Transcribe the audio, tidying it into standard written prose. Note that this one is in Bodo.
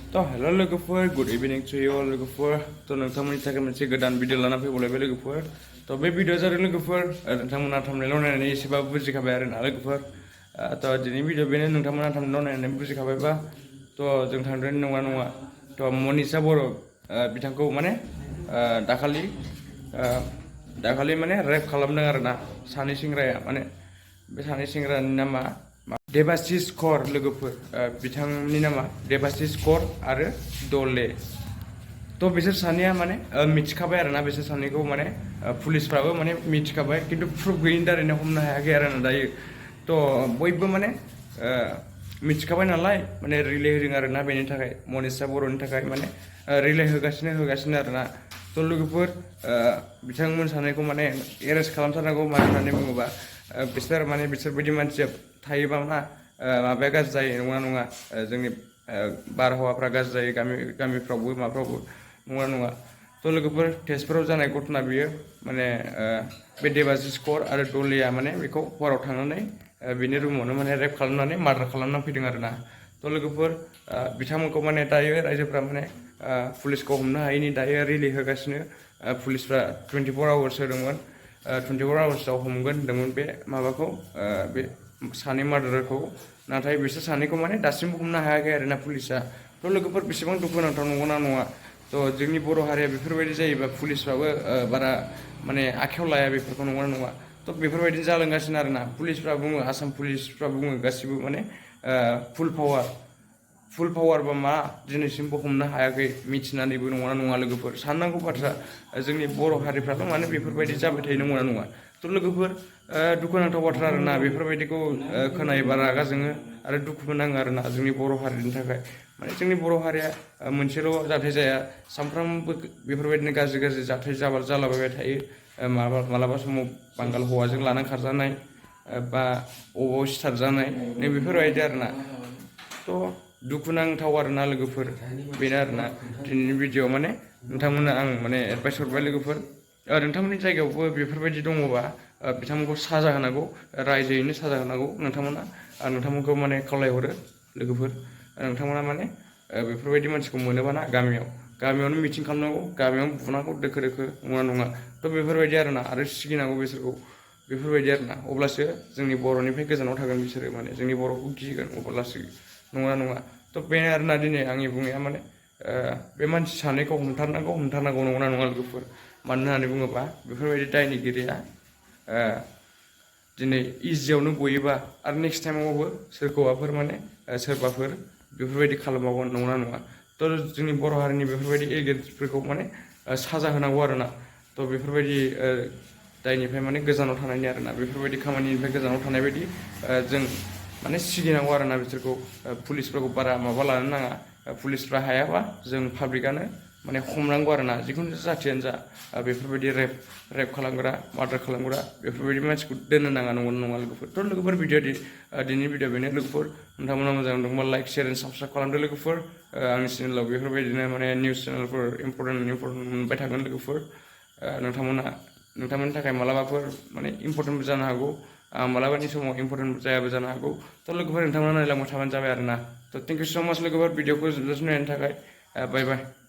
तो हेलो लोगोफोर good evening to you all लोगोफोर तो नोंथांमोननि थाखाय मोनसे गोदान भिडिअ लाना फैबावलायबाय लोगोफोर तो बे भिडिअ जादों लोगोफोर नोंथांमोना थांबनायल' नायनानै एसेबाबो बुजिखाबाय आरोना लोगोफोर तो दिनैनि भिडिअ बेनो नोंथांमोना थांबनायल' नायनानै बुजिखाबायबा तो जों थांदों नङा तो मनिसा बर' बिथांखौ माने दाखालि माने रेप खालामदों आरोना सानै सेंग्राया माने बे सानै सेंग्रानि नामा देबासिस्कर लोगोफोर बिथांनि नामा देबासिस्कर आरो दले तो बिसोर सानैया माने मिथिखाबाय आरोना बिसोर सानैखौ माने पुलिसफ्राबो माने मिथिखाबाय खिन्थु प्रुफ गैयिनि दारैनो हमनो हायाखै आरोना दायो तो बयबो माने मिथिखाबाय नालाय माने रिले होदों आरोना बेनि थाखाय मनिसा बर'नि थाखाय माने रिले होगासिनो आरोना तो लोगोफोर बिथांमोन सानैखौ माने एरेस्ट खालामथारनांगौ मानो होननानै बुङोबा बिसोरबायदि मानसिया थायोबा ना माबाया गाज्रि जायो नङा जोंनि बारहावाफ्रा गाज्रि जायो गामिफ्रावबो माफ्रावबो नङा तो लोगोफोर तेजपुराव जानाय घटना बियो माने बे देबासिस्कर आरो दलिया माने बेखौ हराव थांनानै बिनि रुमावनो माने रेप खालामनानै मार्डार खालामनानै फैदों आरोना तो लोगोफोर बिथांमोनखौ माने दायो रायजोफ्रा माने पुलिसखौ हमनो हायैनि दायो रिलि होगासिनो पुलिसफ्रा 24 आवार्स होदोंमोन 24 आवार्सआव हमगोन होनदोंमोन बे माबाखौ बे सानै मार्डारखौ नाथाय बिसोर सानैखौ माने दासिमबो हमनो हायाखै आरोना पुलिसा तो लोगोफोर बेसेबां दुखुनांथाव नंगौना नङा तो जोंनि बर' हारिया बेफोरबायदि जायोबा पुलिसफ्राबो बारा माने आखायाव लाया बेफोरखौ नंगौना नङा तो बेफोरबायदिनो जालांगासिनो आरोना पुलिसफ्रा बुङो आसाम पुलिसफ्रा बुङो गासिबो माने फुल पावार बा मा दिनैसिमबो हमनो हायाखै मिथिनानैबो नङा लोगोफोर साननांगौ बाथ्रा जोंनि बर' हारिफ्राबो माने बेफोरबायदि जाबाय थायो नङा तो लोगोफोर दुखुनांथाव बाथ्रा आरोना बेफोरबायदिखौ खोनायोबा रागा जोङो आरो दुखुबो नाङो आरोना जोंनि बर' हारिनि थाखाय माने जोंनि बर' हारिया मोनसेल' जाथाय जाया सानफ्रामबो बेफोरबायदिनो गाज्रि जाथाय जालाबाय थायो मालाबा समाव बांगाल हौवाजों लाना खारजानाय बा अबाव सिथारजानाय नै बेफोरबायदि आरोना तो दुखुनांथाव आरोना लोगोफोर बेनो आरोना दिनैनि भिडिअ'आव माने नोंथांमोननो आं माने एडभाइस हरबाय लोगोफोर नोंथांमोननि जायगायावबो बेफोरबायदि दङबा बिथांमोनखौ साजा होनांगौ रायजोयैनो साजा होनांगौ नोंथांमोनखौ माने खावलायहरो लोगोफोर नोंथांमोना माने बेफोरबायदि मानसिखौ मोनोबाना गामियावनो मिटिं खालामनांगौ गामियावनो बुनांगौ दोखो नङा तो बेफोरबायदि आरोना आरो सिगिनांगौ बिसोरखौ बेफोरबायदि आरोना अब्लासो जोंनि बर'निफ्राय गोजानाव थागोन बिसोरो माने जोंनि बर'खौ गिगोन अब्लासो नङा तो बेनो आरोना दिनै आंनि बुंनाया माने बे मानसि सानैखौ हमथारनांगौ नङा लोगोफोर मानो होननानै बुङोबा बेफोरबायदि दायनिगिरिया दिनै इजियावनो गयोबा आरो नेक्स्ट टाइमावबो सोरबाफोर बेफोरबायदि खालामबावगोन नङा तो जोंनि बर' हारिनि बेफोरबायदि एगेन्स्टफोरखौ माने साजा होनांगौ आरोना तो बेफोरबायदि दायनिफ्राय माने गोजानाव थानायनि आरोना बेफोरबायदि खामानिनिफ्राय गोजानाव थानाय बायदि जों माने सिगिनांगौ आरोना बिसोरखौ पुलिसफोरखौ बारा माबा लानो नाङा पुलिसफ्रा हायाबा जों पाब्लिकआनो माने हमनांगौ आरोना जिखुनु जाथियानो जा बेफोरबायदि रेप खालामग्रा मार्डार खालामग्रा बेफोरबायदि मानसिखौ दोननो नाङा नङा लोगोफोर तो लोगोफोर दिनैनि भिडिअ बेनो लोगोफोर नोंथांमोना मोजां दंबा लाइक शेयार एन्ड साबस्क्राइब खालामदो लोगोफोर आंनि चेनेलाव बेफोरबायदिनो माने निउस चेनेलफोर इम्परटेन्ट मोनबाय थागोन लोगोफोर नोंथांमोननि थाखाय मालाबाफोर माने इम्परटेन्टबो जानो हागौ मालाबानि समाव इम्परटेन्ट जायाबो जानो हागौ तो लोगोफोर नोंथांमोना नायलांबाय थाबानो जाबाय आरोना तो थेंक इउ स' माच लोगोफोर भिडिअखौ जोबजासिम नायनायनि थाखाय बाय बाय